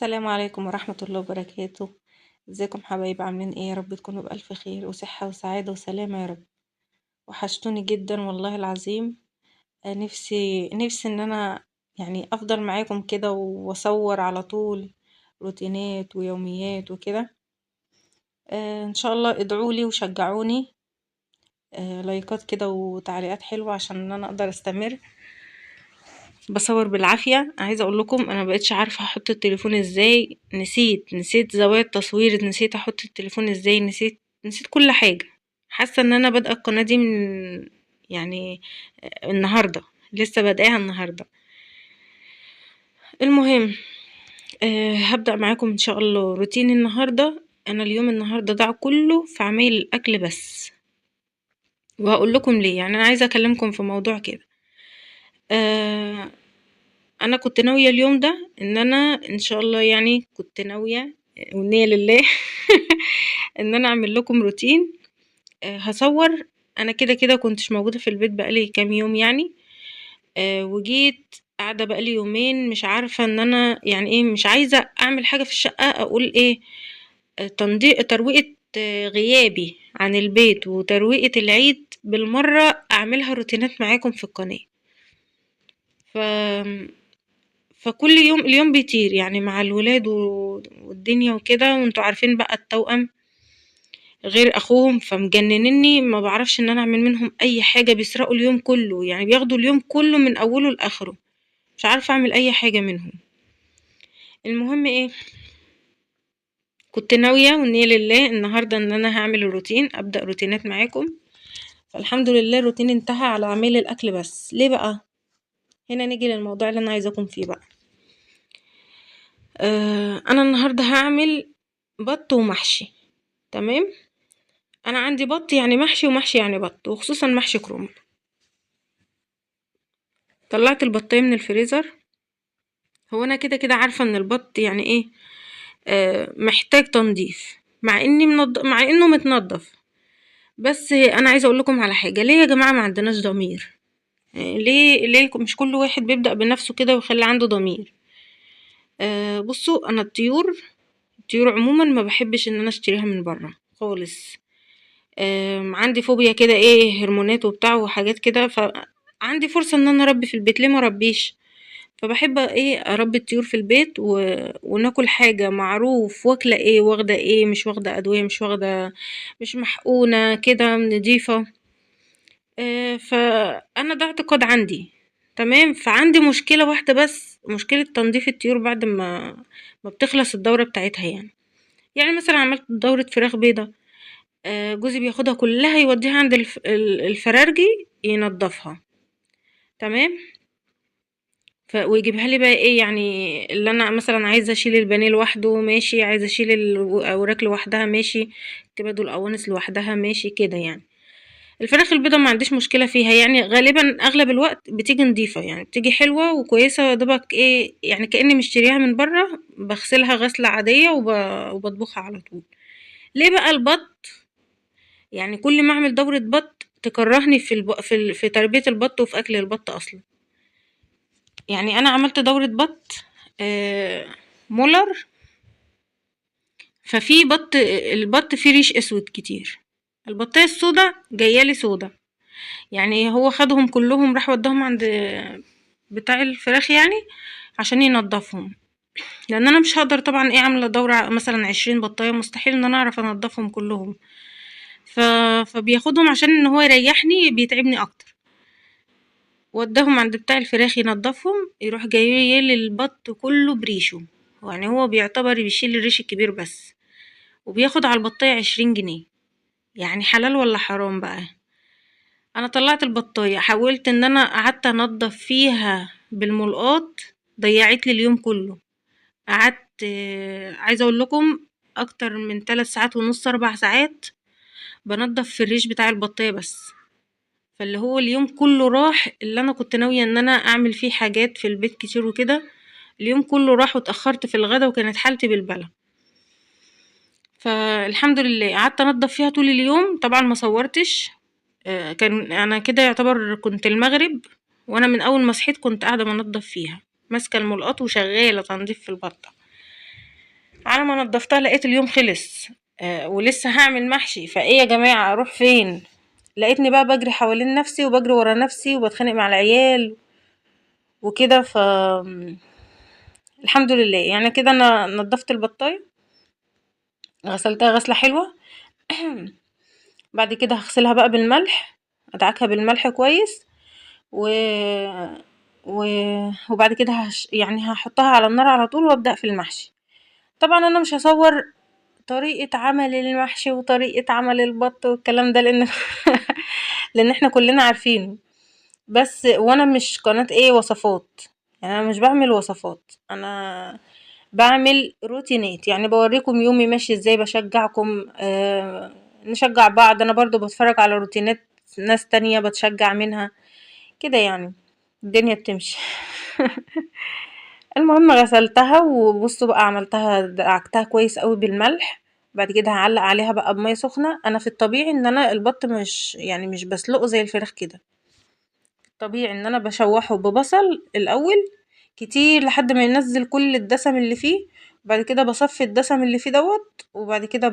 السلام عليكم ورحمة الله وبركاته. ازيكم حبايب؟ عاملين ايه؟ يا رب تكونوا بألف خير وصحة وسعادة وسلامة يا رب. وحشتوني جدا والله العظيم. نفسي ان انا افضل معاكم كده واصور على طول روتينات ويوميات وكده. ان شاء الله ادعولي وشجعوني، لايكات كده وتعليقات حلوة عشان انا اقدر استمر. بصور بالعافية، عايزة اقول لكم انا مبقتش عارفة احط التليفون ازاي، نسيت زوايا التصوير، نسيت احط التليفون ازاي، نسيت كل حاجة. حاسة ان انا بادئة القناة دي من النهاردة، لسه بادئاها النهاردة. المهم، هبدأ معاكم ان شاء الله روتين النهاردة. انا اليوم النهاردة ضاع كله في عمايل الاكل بس، وهقول لكم ليه. انا عايزة اكلمكم في موضوع كده. انا كنت ناوية اليوم ده ان انا ان شاء الله، كنت ناوية والنية لله ان انا اعمل لكم روتين. هصور. انا كده كده كنتش موجودة في البيت بقالي كام يوم وجيت قاعدة بقالي يومين مش عارفة ان انا يعني ايه، مش عايزة اعمل حاجة في الشقة، اقول ايه، ترويقة، غيابي عن البيت وترويقة العيد بالمرة اعملها روتينات معاكم في القناة. فكل يوم اليوم بيطير مع الولاد والدنيا وكده، وانتوا عارفين بقى التوأم غير اخوهم فمجننني، ما بعرفش ان انا اعمل منهم اي حاجة، بيسرقوا اليوم كله، بياخدوا اليوم كله من اوله لاخره، مش عارفة اعمل اي حاجة منهم. المهم ايه، كنت ناوية والنية لله النهاردة ان انا هعمل الروتين، ابدأ روتينات معاكم. فالحمد لله الروتين انتهى على عميل الاكل بس. ليه بقى؟ هنا نيجي للموضوع اللي انا عايزاكم فيه بقى. انا النهاردة هعمل بط ومحشي. تمام؟ انا عندي بط يعني محشي، ومحشي يعني بط، وخصوصا محشي كرنب. طلعت البطايه من الفريزر. هو انا كده كده عارفه ان البط يعني ايه، محتاج تنظيف، مع انه متنظف، بس انا عايزه اقول لكم على حاجه. ليه يا جماعه ما عندناش ضمير؟ ليه مش كل واحد بيبدا بنفسه كده ويخلي عنده ضمير؟ انا الطيور عموما ما بحبش ان انا اشتريها من بره خالص. عندي فوبيا كده، ايه، هرمونات وبتاع وحاجات كده، فعندي فرصة ان انا اربي في البيت، ليه ما اربيش؟ فبحب ايه، اربي الطيور في البيت وناكل حاجة معروف واكلة ايه، واخدة ايه، مش واخدة ادوية، مش واخدة، مش محقونة كده، نضيفة. فانا ده اعتقاد عندي. تمام؟ فعندي مشكلة واحدة بس، مشكلة تنظيف الطيور بعد ما بتخلص الدورة بتاعتها. مثلا عملت دورة فراخ بيضة، جوزي بياخدها كلها يوديها عند الفرارجي ينظفها. تمام؟ ويجيبها لي بقى ايه، اللي انا مثلا عايزه اشيل البانيه لوحده ماشي، عايزه اشيل الاوراق لوحدها ماشي، كبد والقوانص لوحدها ماشي كده. الفراخ البيضة ما عنديش مشكلة فيها، غالبا اغلب الوقت بتيجي نظيفة، بتيجي حلوة وكويسة، يا دوبك ايه، كأني مشتريها من بره، بغسلها غسلة عادية وبطبخها على طول. ليه بقى البط؟ كل ما اعمل دورة بط تكرهني في تربية البط وفي اكل البط اصلا. انا عملت دورة بط، مولر، ففي بط، البط فيه ريش اسود كتير، البطاية السودا جايالي سودا، هو خدهم كلهم راح وداهم عند بتاع الفراخ عشان ينضفهم، لان انا مش هقدر طبعا ايه، عامله دوره مثلا 20 بطايه، مستحيل ان انا اعرف انضفهم كلهم، فبياخدهم عشان ان هو يريحني، بيتعبني اكتر. وداهم عند بتاع الفراخ ينضفهم، يروح جاي للبط كله بريشه، هو بيعتبر بيشيل الريش الكبير بس، وبياخد على البطايه 20 جنيه. حلال ولا حرام بقى؟ انا طلعت البطايه، حاولت ان انا قعدت انضف فيها بالملقاط، ضيعت لي اليوم كله. قعدت، عايزه اقول لكم اكتر من 3 ساعات ونص، 4 ساعات بنضف في الريش بتاع البطايه بس. فاللي هو اليوم كله راح، اللي انا كنت ناويه ان انا اعمل فيه حاجات في البيت كتير وكده، اليوم كله راح، واتاخرت في الغدا، وكانت حالتي بالبلا. فالحمد لله قعدت انضف فيها طول اليوم، طبعا ما صورتش، كان انا كده يعتبر كنت المغرب، وانا من اول ما صحيت كنت قاعده بنضف فيها، ماسكه الملقط وشغاله تنظيف في البطه. على ما نضفتها لقيت اليوم خلص، ولسه هعمل محشي، فايه يا جماعة اروح فين؟ لقيتني بقى بجري حوالين نفسي وبجري ورا نفسي وبتخانق مع العيال وكده. ف الحمد لله يعني كده انا نضفت البطايه، غسلتها غسله حلوة. بعد كده هغسلها بقى بالملح، ادعكها بالملح كويس، وبعد كده يعني هحطها على النار على طول وابدا في المحشي. طبعا انا مش هصور طريقه عمل المحشي وطريقه عمل البط والكلام ده، لان احنا كلنا عارفينه، بس وانا مش قناة ايه وصفات، يعني انا مش بعمل وصفات، انا بعمل روتينات، يعني بوريكم يومي ماشي ازاي، بشجعكم، نشجع بعض. انا برضو بتفرج على روتينات ناس تانية بتشجع منها كده، يعني الدنيا بتمشي. المهم غسلتها وبصوا بقى عملتها، دعكتها كويس قوي بالملح. بعد كده هعلق عليها بقى بميه سخنة. انا في الطبيعي ان انا البط مش بسلقه زي الفراخ كده، طبيعي ان انا بشوحه ببصل الاول كتير لحد ما ينزل كل الدسم اللي فيه، بعد كده بصفي الدسم اللي فيه دوت، وبعد كده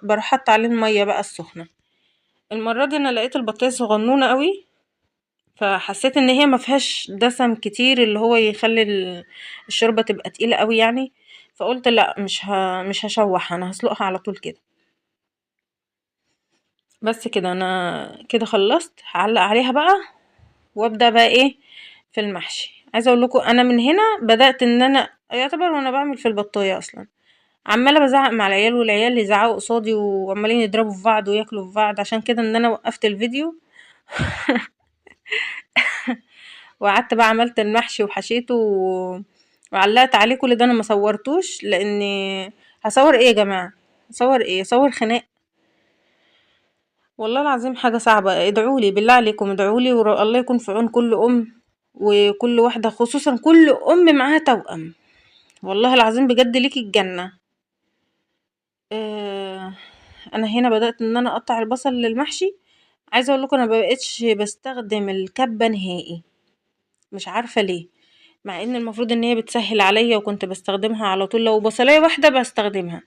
بروح حاطه عليه المية بقى السخنة. المرة دي انا لقيت البطايه صغنونه قوي، فحسيت ان هي ما فيهاش دسم كتير اللي هو يخلي الشوربة تبقى تقيلة قوي يعني، فقلت لا مش هشوحها، انا هسلقها على طول كده. بس كده انا كده خلصت، هعلق عليها بقى وابدا بقى ايه في المحشي. عايزه اقول لكم انا من هنا بدات ان انا يعتبر وانا بعمل في البطايه اصلا عماله بزعق مع العيال، والعيال يزعقوا قصادي وعمالين يضربوا في بعض وياكلوا في بعض، عشان كده ان انا وقفت الفيديو وقعدت بقى عملت المحشي وحشيته وعلقت عليه. كل ده انا ما صورتوش، لان هصور ايه يا جماعة؟ هصور ايه؟ هصور خناق والله العظيم، حاجة صعبة. ادعولي بالله عليكم، ادعولي، الله يكون في عون كل ام وكل واحدة، خصوصا كل ام معاها توأم، والله العظيم بجد ليكي الجنة. انا هنا بدأت ان انا اقطع البصل للمحشي. عايزه اقول لكم انا ما بقتش بستخدم الكبه نهائي، مش عارفه ليه، مع ان المفروض ان هي بتسهل عليا وكنت بستخدمها على طول، لو بصلايه واحدة بستخدمها،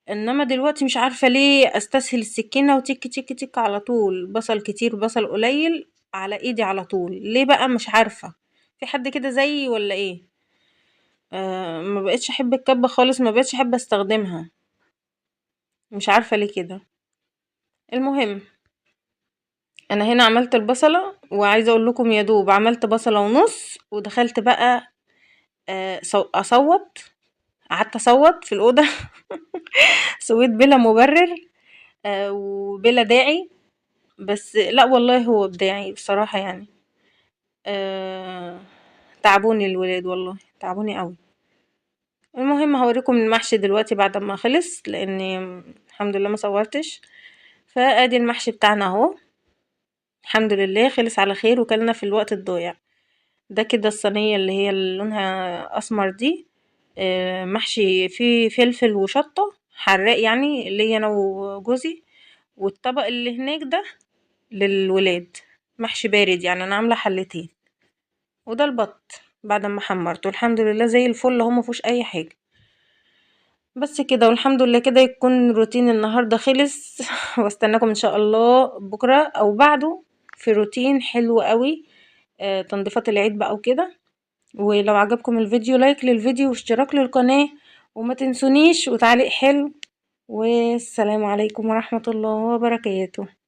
انما دلوقتي مش عارفه ليه استسهل السكينة وتك تك تك على طول، بصل كتير بصل قليل على ايدي على طول، ليه بقى مش عارفه، في حد كده زيي ولا ايه؟ ما بقتش احب الكبه خالص، ما بقتش احب استخدمها، مش عارفه ليه كده. المهم انا هنا عملت البصله، وعايزه اقول لكم يا دوب عملت بصله ونص، ودخلت بقى، اصوت، قعدت اصوت في الاوضة سويت بلا مبرر، وبلا داعي، بس لا والله هو بداعي بصراحة يعني. تعبوني الولاد والله، تعبوني قوي. المهم هوريكم المحشي دلوقتي بعد ما خلص، لاني الحمد لله ما صورتش. فادي المحشي بتاعنا اهو، الحمد لله خلص على خير وكلنا في الوقت الضايع ده. كده الصينية اللي هي اللي لونها اسمر دي، محشي فيه فلفل وشطه حراق يعني ليا انا وجوزي، والطبق اللي هناك ده للولاد محشي بارد، يعني انا عامله حلتين. وده البط بعد ما حمرته الحمد لله زي الفل اهو، ما فيهوش اي حاجة. بس كده والحمد لله كده يكون روتين النهارده خلص. واستناكم ان شاء الله بكره او بعده في روتين حلو قوي، تنظيفات العيد بقى وكده. ولو عجبكم الفيديو لايك للفيديو واشتراك للقناة وما تنسونيش وتعليق حلو. والسلام عليكم ورحمة الله وبركاته.